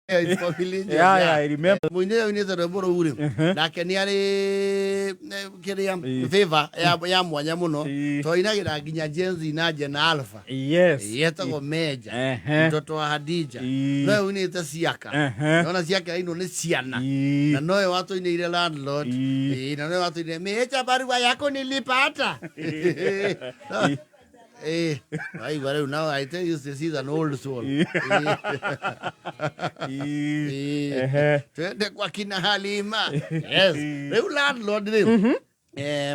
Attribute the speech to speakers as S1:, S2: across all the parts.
S1: It's for millennials,
S2: Yeah, I remember.
S1: Mũini ũyũ ũinĩte rwĩmbo rũu rĩ, nake nĩ arĩ kĩrĩa favor ya mwanya mũno, tondũ ainagĩra nginya Gen Z na Gen Alpha. Yetagwo Meja, mtoto wa Hadija. Nowe ũinĩte Ciaka. Nona Ciaka ainwo nĩ ciana. Na nowe watũinĩire Landlord. Na nowe watũinĩire Meja, barua yako nilipata. Waigua rĩu, now I tell you, this is an old soul. Twende kwa kina Halima. Yes, rĩu landlord rĩu,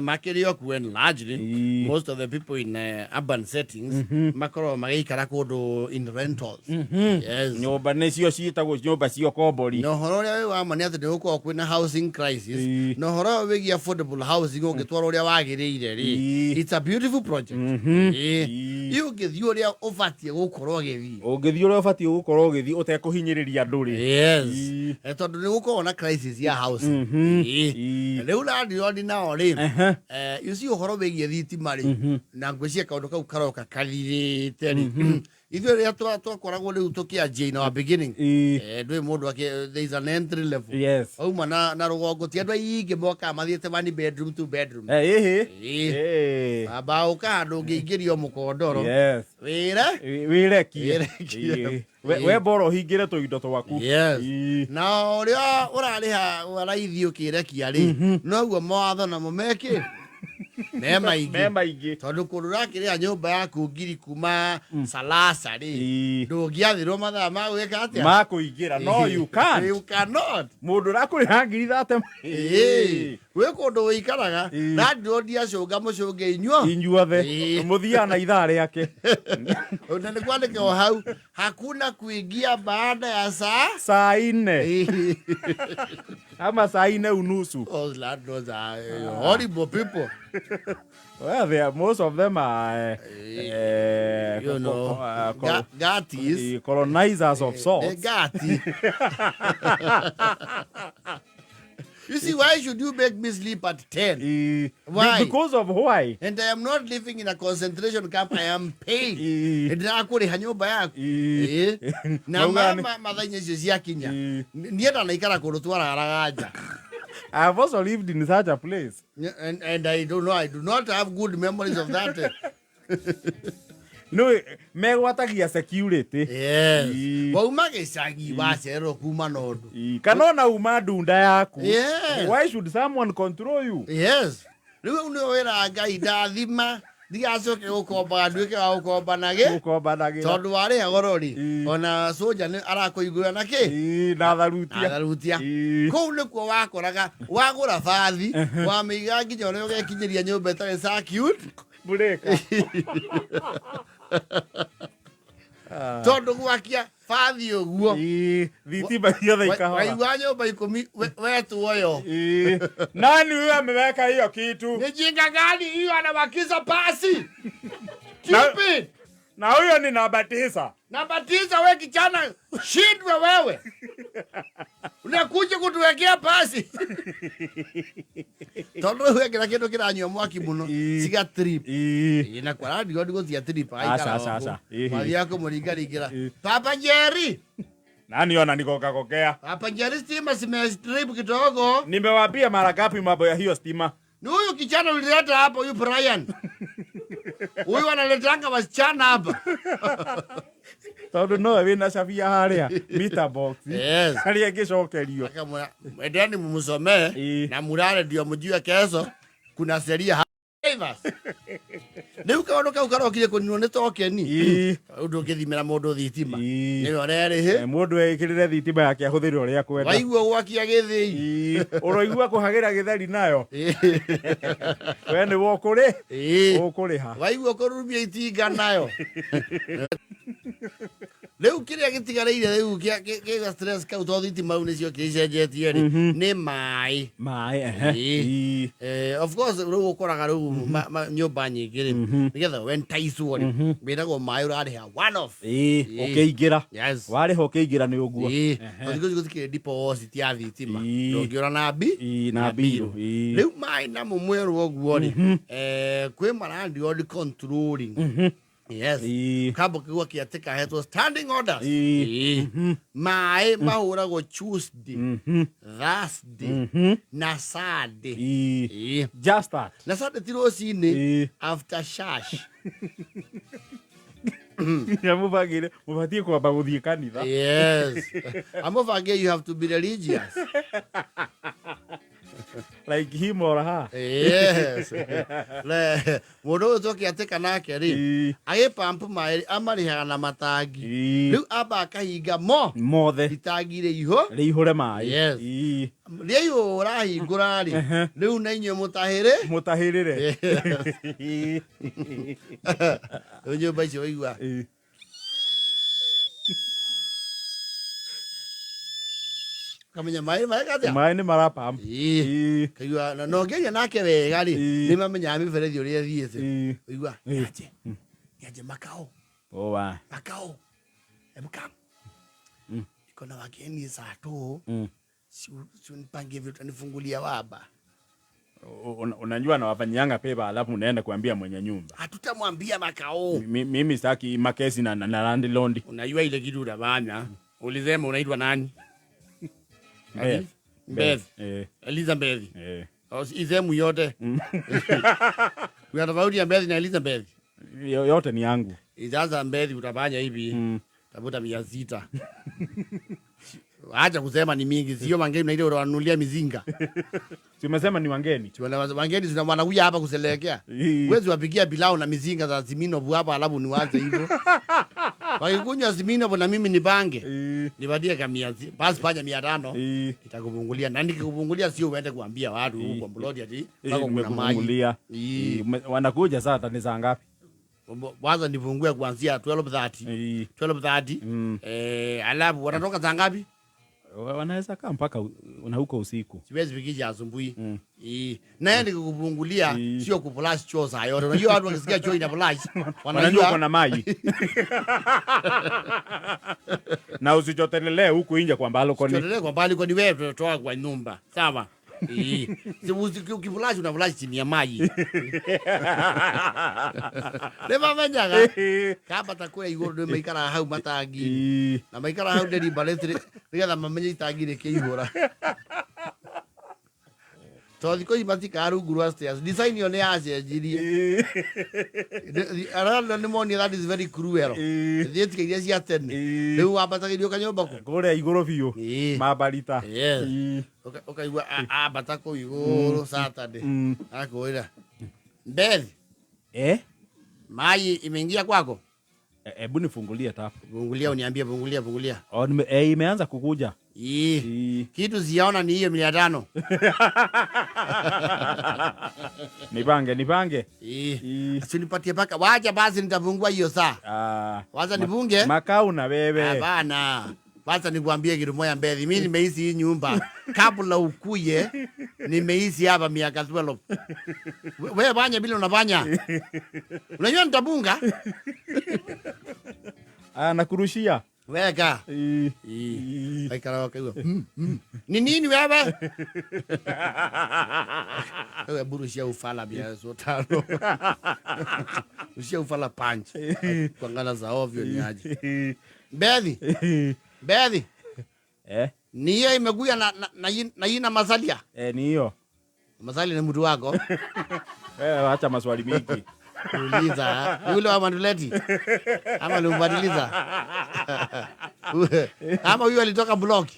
S1: makĩrĩ okuo, and largely most of the people in urban settings makoragwo magĩikara kũndũ in rentals, yes.
S2: Nyũmba nĩcio ciĩtagwo nyũmba cia ũkombori.
S1: Na ũhoro ũrĩa wĩ wa ma nĩ atĩ nĩ gũkorwo kwĩna housing crisis. Na ũhoro ũyũ wĩgiĩ affordable housing ũngĩtwarwo ũrĩa wagĩrĩire rĩ, it's a beautiful project. Ĩ ũngĩthiĩ ũrĩa ũbatiĩ gũkorwo ũgĩthiĩ.
S2: Ũngĩthiĩ ũrĩa ũbatiĩ gũkorwo ũgĩthiĩ ũtekũhinyĩrĩria andũ rĩ.
S1: Yes. Tondũ nĩ gũkoragwo na crisis ya housing. Rĩu landlord nao rĩ, you see, ũhoro wĩgiĩ thitima rĩ, na ngwĩciria kaũndũ kau karoka kathirĩte rĩ, ithuĩ rĩrĩa twakoragwo rĩu tũkĩanjia in our beginning, ndũĩ mũndũ there is an entry level. Wauma na rũgongo, ti andũ aingĩ mokaga mathiĩte one bedroom, two bedroom.
S2: Ĩhĩ.
S1: Baba ũka handũ ũngĩingĩrio mũkondoro. Wĩre
S2: Wĩrekie.
S1: Wĩrekie.
S2: We bora ũhingĩre tũindo twaku.
S1: Na ũrĩa ũrarĩha raithi ũkĩrekia rĩ, noguo mawatho namo mekĩ me
S2: Me
S1: maingĩ.
S2: Maingĩ.
S1: Tondũ kũndũ ũrakĩrĩha nyũmba yaku ngiri kuma salasa rĩ, ndũngĩathĩrwo mathaa ma gwĩka atĩa?
S2: Ma kũingĩra, no you can't.
S1: You cannot.
S2: Mũndũ ũrakũrĩha ngiri 30.
S1: Gwĩ kũndũ ũikaraga, landlord acũnga mũcũnge inyuo.
S2: Inyuothe. Mũthiaga na ithaa rĩake.
S1: Na nĩ kwandĩka o hau, "Hakuna kuingia baada ya saa
S2: saa 4 ama saa 4 unusu."
S1: Those landlords are horrible people.
S2: Well, they are, most of them are
S1: gatis.
S2: Colonizers of
S1: The
S2: sorts.
S1: Gati. You see, why should you make me sleep at 10? Why?
S2: Because of why?
S1: And I am not living in a concentration camp. I am paid. Ndĩrakũrĩha nyũmba yaku. Na
S2: Mauga
S1: mathaa-inĩ icio ciakinya, niĩ ndanaikara kũndũ twararaga nja.
S2: I have also lived in such a place.
S1: And I don't know, I do not have good memories of that.
S2: No, megwatagia security.
S1: Wauma gĩcagi, wacererwo kuma na ũndũ.
S2: Kana ona uma ndunda yaku. Why should someone control you?
S1: Yes, rĩu hau nĩho wĩra Ngai ndathima ndigacoke gũkombaga, nduĩke wa gũkomba na gĩ
S2: Gũkombanagĩra.
S1: Tondũ warĩha goro rĩ, ona soja nĩ arakũigũra na kĩ.
S2: Na tharutia.
S1: Na tharutia. Kũu nĩkuo wakoraga wagũra bathi, wamĩiga nginya ũrĩa ũgekinyĩria nyũmba ĩtarĩ circuit
S2: Bureka.
S1: Tondũ gwakia bathi ũguo,
S2: Thitima ciothe ikahora.
S1: Waigua nyũmba 10 wetwoyo.
S2: Nani huyo ameweka hiyo kitu?
S1: Ni jinga gani hiyo anawakiza pasi? Stupid.
S2: Na huyo ni namba 9.
S1: Namba 9, we kijana, shindwe wewe. Unakuja kutuwekea pasi. Tondũ rĩu wekĩra kĩndũ kĩranyua mwaki mũno, ciga trip. Na kwa radio ndiko cia trip.
S2: Aca, aca, aca.
S1: Mathiaga kũmũringaringĩra. Papa Jerry.
S2: Nani ona nikokagokea?
S1: Papa Jerry, stima zimestrip kidogo.
S2: Nimewambia mara ngapi mambo ya hiyo stima?
S1: Ni huyu kijana ulileta hapo, huyu Brian. Huyu analetanga wasichana hapa.
S2: Tondũ nowe wĩna cabia harĩa meter box. Harĩa ĩngĩcokerio.
S1: Akamwĩra, "Endeni mumsomee na mulale ndio mjue kesho kuna sheria." Drivers. Rĩu kaũndũ kau karokire kũninwo nĩ tokeni. Ũndũ ũngĩthimĩra mũndũ thitima. Nĩwe ũrerĩhĩ.
S2: Mũndũ ekĩrĩre thitima yake ahũthĩre ũrĩa kwenda.
S1: Waigua gwakia gĩthĩi.
S2: Ũroigua kũhagĩra gĩtheri nayo. We nĩwe ũkũrĩ ũkũrĩha.
S1: Waigua kũrurumia itinga nayo. Rĩu kĩrĩa gĩtigarĩire rĩu kĩa stress kau, to thitima rĩu nĩcio kĩcenjetie rĩ, nĩ maĩ.
S2: Maĩ, ehe.
S1: Of course rĩu ũkoraga rĩu nyũmba nyingĩ rĩ, nĩgetha wentaicwo rĩ, wĩragwo maĩ ũrarĩha one off.
S2: Ũkĩingĩra. Warĩha ũkĩingĩra nĩ ũguo.
S1: Tondũ thikũ ici gũtikĩrĩ deposit ya thitima. Ndũngĩũra na mbi
S2: Na mbirũ.
S1: Rĩu maĩ namo mwerwo ũguo rĩ, kwĩ malandlord controlling. Yes. Kambo kigwa kĩatĩka hetwo standing orders.
S2: Ĩĩ.
S1: Maĩ mahũragwo Tuesday, Thursday na Sunday.
S2: Ĩĩ. Just that.
S1: Na Sunday ti rũcinĩ, after church.
S2: Nginya mũbangĩre mũbatiĩ kwamba gũthiĩ kanitha.
S1: Yes, amũbange, you have to be religious.
S2: Like him or her.
S1: Yes. Mũndũ ũyũ tũkĩatĩka nake rĩ, agĩpampu maĩ amarĩhaga na matangi. Rĩu amba akahinga mo
S2: Mothe.
S1: Itangi rĩihũ
S2: rĩihũre maĩ.
S1: Yes. Rĩaihũra hingũra rĩ, rĩu na inyuĩ mũtahĩrĩ.
S2: Mũtahĩrĩre.
S1: Rĩu nyũmba icio waigua kamenya maĩ maĩ atĩa.
S2: Maĩ nĩ marapamp.
S1: Kaigua na ũngĩaria nake wega rĩ, nĩ mamenyaga mĩberethi ũrĩa ĩthiĩte. Waigua niaje niaje makao.
S2: Oa.
S1: Makao, hebu come, niko na wageni saa tu. Si unipangie vile utanifungulia waba.
S2: Unajua nawafanyianga favor, alafu unaenda kuambia mwenye nyumba.
S1: Hatutamwambia makao.
S2: Mimi sitaki makesi na landlord.
S1: Unajua ile kitu unafanya, ulisema unaitwa nani?
S2: Beth.
S1: Beth.
S2: Eh.
S1: Elizabeth.
S2: Eh.
S1: Izemu yote kuna tofauti ya Beth na Elizabeth?
S2: Yote ni yangu.
S1: Sasa Beth utafanya hivi, tafuta 600. Acha kusema ni mingi, sio wangeni na ile unawanunulia mizinga.
S2: Si umesema ni wangeni?
S1: Si wangeni zina wanakuja hapa kuselekea. Huwezi wapigia pilau na mizinga za Siminoff hapa alafu niwaze hivyo. Wakikunywa Siminoff na mimi nipange. Nipatie kamia basi fanya 500. Nitakupungulia. Na nikikupungulia sio uende kuambia watu huko kwa plot ati wako kuna maji.
S2: Nimekupungulia. Wanakuja sasa ni saa ngapi?
S1: Kwanza nifungue kuanzia 12:30. 12:30. Alafu wanatoka saa ngapi?
S2: Wanaweza kaa mpaka na huko usiku.
S1: Siwezi fikisha asubuhi. Na yeye nikupungulia sio kuflash choo saa yote. Unajua watu wakisikia choo ina flash,
S2: wanajua
S1: wanajua
S2: uko na maji. Na usichotelelee huku nje kwa balcony.
S1: Usichotelee kwa balcony, wewe tunatoa kwa nyumba. Sawa? Si ukiflash una flash chini ya maji. Nĩ mamenyaga. Kamba ta kũrĩa igũrũ nĩ maikaraga hau matangi. Na maikaraga hau deliberately nĩgetha mamenye itangi rĩkĩihũra. Tondũ thikũ ici matikara rungu rwa stairs. Design ĩyo nĩ yacenjirie. Arĩa nĩ monire that is very cruel. Thiĩ tiga iria cia tene. Rĩu wambatagĩrio kanyũmba kũ?
S2: Kũrĩa igũrũ biũ. Mabarita.
S1: Yes. Ũkaigua ambata kũu igũrũ Saturday. Akwĩra, Beth.
S2: Eh?
S1: Maji imeingia kwako?
S2: Hebu nifungulie tap.
S1: Fungulia uniambie, fungulia, fungulia.
S2: Oh, imeanza kukuja.
S1: Kitu sijaona ni hiyo 500.
S2: Nipange, nipange.
S1: Usinipatie paka. Wacha basi nitafungua hiyo saa. Wacha nifunge.
S2: Makao na wewe.
S1: Hapana. Wacha nikuambie kitu moja Mbethi. Mimi nimeishi hii nyumba kabla ukuye, nimeishi hapa miaka 12. Wewe banya bila unafanya. Unajua nitabunga?
S2: Nakurushia.
S1: Weka. Aikara wakaigua. Ni nini wewe? Wewe burushia ufala bia so tano. Rushia ufala punch. Kuangala za ovyo ni aje. Mbethi. Mbethi. Ni hiyo imekuja na ina masalia?
S2: Ni hiyo.
S1: Masalia ni mtu wako.
S2: Acha maswali mingi.
S1: Uliza. Ni yule wa Manduleti? Ama ulimbadiliza? Ama huyu alitoka block?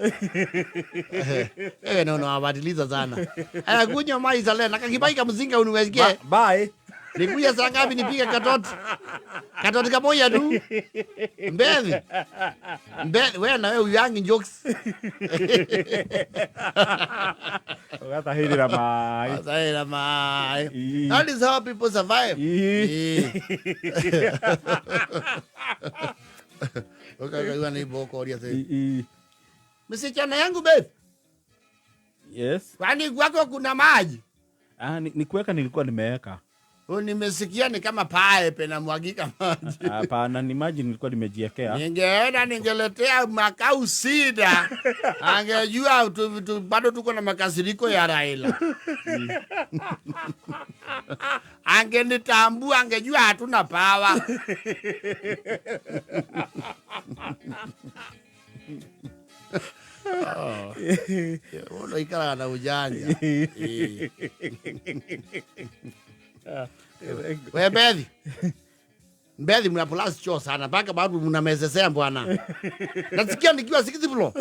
S1: Wewe unawabadiliza sana. Aya, kunywa maji sale na kakibaika mzinga uniwezeke.
S2: Bye.
S1: Nikuja saa ngapi nipige katoti? Katoti kamoja tu. Mbethi. Mbethi, wewe na wewe uyangi jokes.
S2: Ugatahirira mai.
S1: Ugatahirira mai. That is how people survive. Ukaigua ni boko oria te. Msichana yangu babe.
S2: Yes.
S1: Kwani kwako kuna maji?
S2: Ni kuweka nilikuwa nimeweka.
S1: Oh, nimesikia ni kama pipe na mwagika maji.
S2: Hapana, ni maji nilikuwa nimejiwekea.
S1: Ningeenda ningeletea makau sida. Angejua bado tuko na makasiriko ya Raila. Angenitambua angejua hatuna power. Oh. Mũndũ aikaraga na ujanja. Ĩĩ. We Mbethi. Mbethi mnapulasi choo sana mpaka bado mnamezesea bwana. Nasikia nikiwa sixth floor.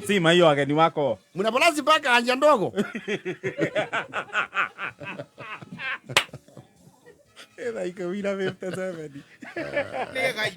S2: Sima hiyo wageni wako.
S1: Mnapulasi mpaka anja ndogo.
S2: Thaa 10:57.